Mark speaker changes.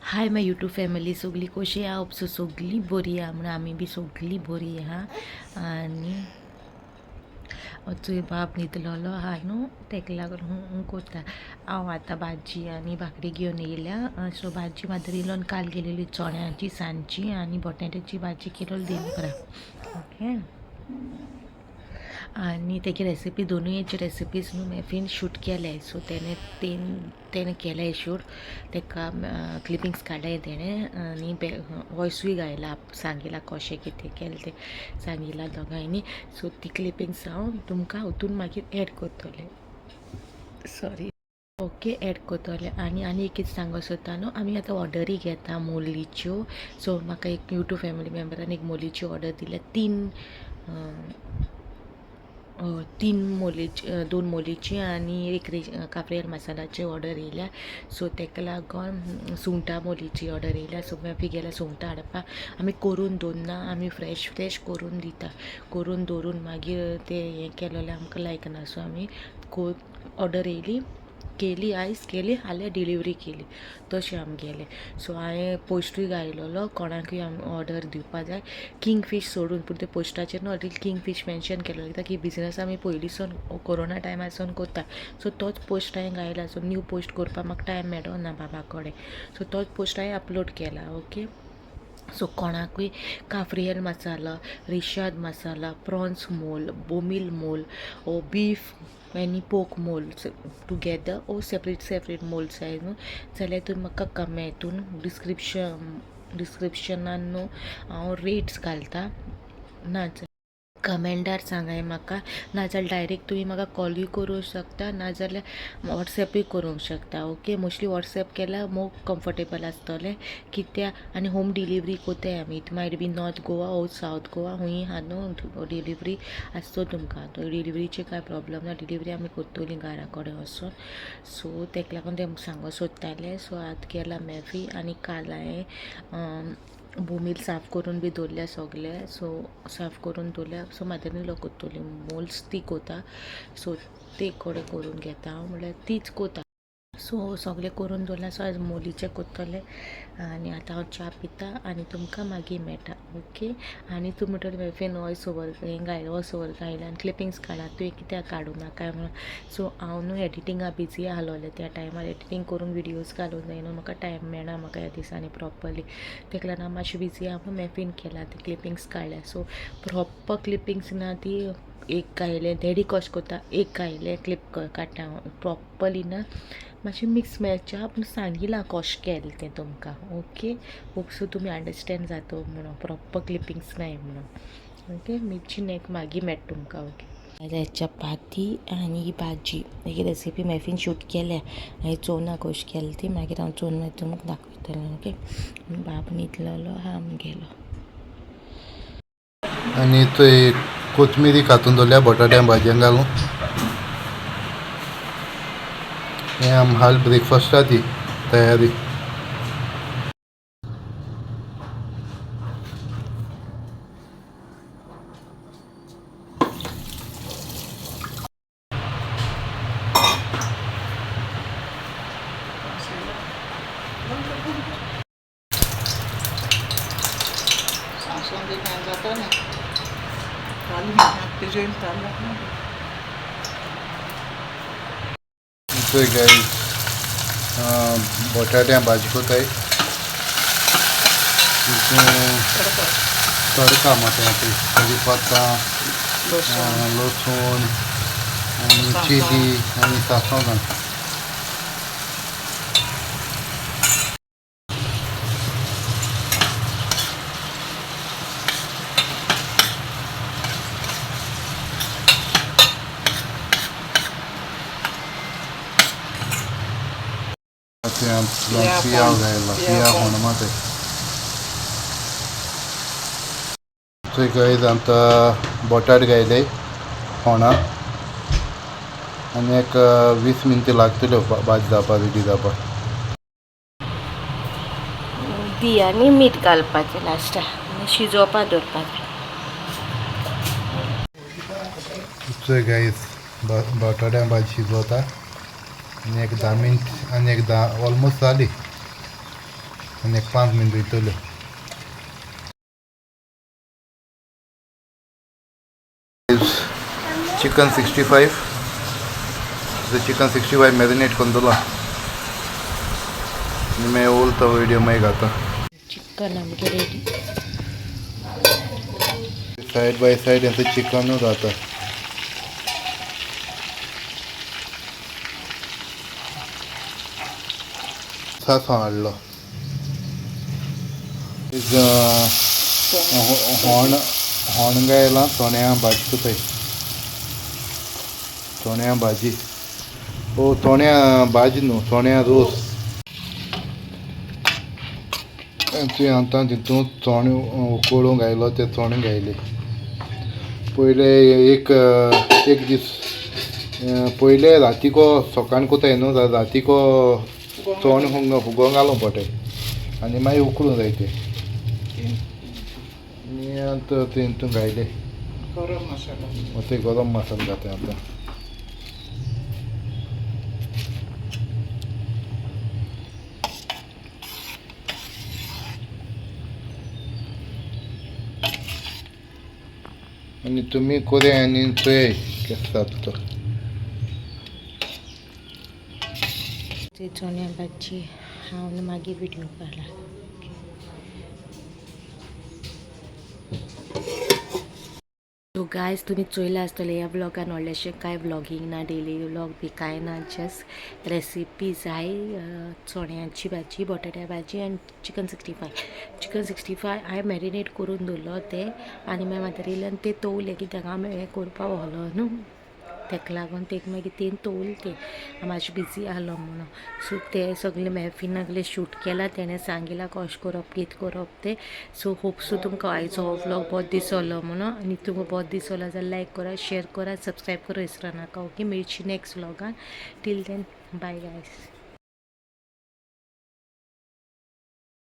Speaker 1: High my YouTube family, सगळी कशी आहा? होप सो सगळी बरी आहा म्हणून आमी बी सगळी बरी आहा. आनी चोय बाब न्हिदलेलो आहा न्हू, तेका लागून हूं कोत्ता. हांव आतां भाजी आनी भाकरी घेवन येयल्या. सो भाजी मदर इन लॉन काल केलेली चण्याची सांची आनी बटाट्याची भाजी केलेली दनपरां. ओके, आनी तेगे रेसिपी दोनूय हेची रेसिपीज न्हू मॅफीन शूट केले. सो तेणे तेणे केले शूट, तेका क्लिपिंग्स काडले तेणें आनी वॉयसूय गायला, सांगिला कशें कितें केलें तें सांगिला दोगांयनी. सो ती क्लिपिंग्स हांव तुमकां हितून मागीर एड करतलें, सॉरी, ओके, एड करतलें. आनी आनी एक कितें सांगूंक सोदता न्हू, आमी आतां ऑर्डरी घेता मोलीच्यो. सो म्हाका एक यूट्यूब फॅमिली मेम्बरान एक मोलीची ऑर्डर दिल्या, तीन तीन मोलीची, दोन मोलीची आनी एक काफ्रियल मसालाची ऑर्डर येयल्या. सो तेका लागून सुंगटां मोलीची ऑर्डर येयल्या. सो मागीर गेल्या सुंगटां हाडपाक. आमी करून दवरना, आमी फ्रेश फ्रेश करून दिता. करून दवरून मागीर ते हें केलेलें आमकां लायकना. सो आमी ऑर्डर येयली, केली, आयज केली, फाल्यां डिलिवरी केली, तशें आमगेलें. सो हांवें पोस्टूय घायलेलो, कोणाकूय ऑर्डर दिवपा जाय किंग फीश सोडून, पूण ते पोस्टाचेर न्हू ऑलरेडी किंग फीश मेन्शन केलेलो, कित्याक की बिजनस आमी पयलींसून कोरोना टायमासून करता. सो तोच पोस्ट हांवें घायला. सो न्यू पोस्ट करपाक म्हाका टायम मेळना बाबा कडेन. सो तोच पोस्ट हांवें अपलोड केला. ओके, सो कोणाकूय काफ्रियल मसाला, रेशाद मसाला, प्रॉन्स मोल, बोमील मोल ओ बीफ आनी पोक मोल टुगेदर ओ सेपरेट सेपरेट मोल जाय न्हू जाल्यार तुमी म्हाका कमेंतून डिस्क्रिप्शनान न्हू हांव रेट्स घालता, ना कमेंटार सांगाय म्हाका, नाजाल्यार डायरेक्ट तुमी म्हाका कॉलूय करूंक शकता, नाजाल्यार वॉट्सॅपूय करूंक शकता. ओके, मोस्टली वॉट्सॅप केल्यार मोर कम्फर्टेबल आसतलें कित्याक आनी होम डिलिवरी कोताय आमी. It might be North Goa or South Goa, हुंय आहा न्हू डिलिवरी आसतो तुमकां. तो डिलिवरीचे कांय प्रॉब्लम ना, डिलिवरी आमी करतली घरा कडेन वचोन. सो तेका लागून तें सांगूंक सोदतालें. सो आतां केला मॅफी आनी काल हांवें बोमील साफ करून बी दवरल्या सगले. सो साफ करून दवरल्या. सो मदर इन लॉ कोत्तली, मोल्स ती कोता. सो ते कडेन करून घेता हांव, म्हणल्यार तीच कोता. सो सगलें करून दवरलां. सो आयज मोलीचें कोत्तलें आनी आतां हांव च्या पिता आनी तुमकां मागीर मेळटा. ओके, आनी तूं म्हणटलें मॅफीन वॉयस ओवर हें घायलां, वॉयस ओवर घायलां आनी क्लिपिंग्स काडला, तुवें कित्याक काडूं ना काय म्हणून. सो हांव न्हू एडिटिंगा बिजी आसलोलें त्या टायमार, एडिटींग करून विडियोज घालूंक जाय न्हू, म्हाका टायम मेळना म्हाका ह्या दिसांनी प्रोपरली, तेका लागून हांव मातशें बिजी आहा म्हणून मॅफीन केला ती क्लिपिंग्स काडल्या. सो प्रोपर क्लिपिंग्स ना, ती एक गायलें डॅडी कशें कोत्ता, एक गायलें क्लिप काडटा हांव प्रोपरली ना, मातशें मिक्स मॅच आहा, पूण सांगिलां कशें केलें तें तुमकां. ओके, होप सो तुमी अंडरस्टँड जातो म्हणून प्रोपर क्लिपिंग्स नाय म्हणून. ओके, मिरची नेक मागीर मेळटा तुमकां. ओके, चपाती आनी भाजी ही रेसिपी मॅफीन शूट केल्या, हांवें चोवना कशी केली ती, मागीर हांव चोवन मागीर तुमकां दाखयतलें. ओके, बाब न्हिदलेलो आहा आमगेलो.
Speaker 2: आनी थंय कोथमिरी कातून दवरल्या बटाट्या भाजयेन घालून. हें आम हाल ब्रेकफास्टाची तयारी. थंय गायज बटाट्या भाजी कोताय, तडका मात कढीपत्ता, लसूण आनी चिली आनी सांसव घाल. पियाव घायला, पिया कोण मात. थंय गायज आतां बटाट घायले फोंडा आनी एक 20 मिनटां लागतल्यो भाजी जावपा, रेडी जावपा.
Speaker 1: दी आनी मीठ घालपाचें लास्टाक आनी शिजोवपा दवरपाचें.
Speaker 2: थंय गायज बटाट्या भाजी शिजोता आनी एक 10 मिनट आनी एक 10 ऑलमोस्ट जाली. आनी एक 5 मिनट वयतल्यो. Chicken 65, chicken 65 marinate करून दवरला. आनी मागीर उरता व्हिडिओ मागीर घालता.
Speaker 1: चिकन आमगे रेडी.
Speaker 2: सायड बाय सायड हें चिकनूच जाता. सांसव हाडलो. होण होण गायला, चण्या भाजी कोताय, चण्या भाजी. ओ चण्या भाजी न्हू, चण्या रोस. तुवें आतां तितून चणे उकळूंक घायलो, ते चणे घायले. पयले एक एक दीस पयले रातीको सकाळ कोताय न्हू, जाल्यार रातीको चणे फुगोवंक घालूंक पडटाय आनी मागीर उकळूंक जाय ते. आनी आतां ते हितून घायले.
Speaker 3: गरम मसाला.
Speaker 2: ते गरम मसाला घातले आतां. आनी तुमी कोरया आनी चोयाय केसो जाता तो.
Speaker 1: ते चण्या भाजी हांव मागीर व्हिडिओ काडला. सो गायज, तुमी चोयला आसतले ह्या व्लॉगान व्हडलेशें कांय व्लॉगींग ना, डेली व्लॉग बी कांय ना. जस्ट रेसिपी जाय, चण्याची भाजी, बटाट्या भाजी आनी चिकन 65. चिकन 65 हांवें मॅरिनेट करून दवरलो ते आनी मागीर म्हातारी येयली ते तोवले, कित्याक हांव हें करपा व्हलो न्हू, तेका लागून तेका मागीर तेन तोवले ते. हांव मातशें बिजी आहलो म्हणून. सो ते सगळे मेहफिनागले शूट केला, तेणें सांगिलां कशें करप, कितें करप तें. सो होप सो तुमकां आयचो हो व्लॉग बरो दिसलो म्हणून. आनी तुमकां बरो दिसलो जाल्यार लायक करा, शेयर करा, सबस्क्रायब करा विसरो नाका. ओके, मेळची next व्लॉगान. Till then, bye guys.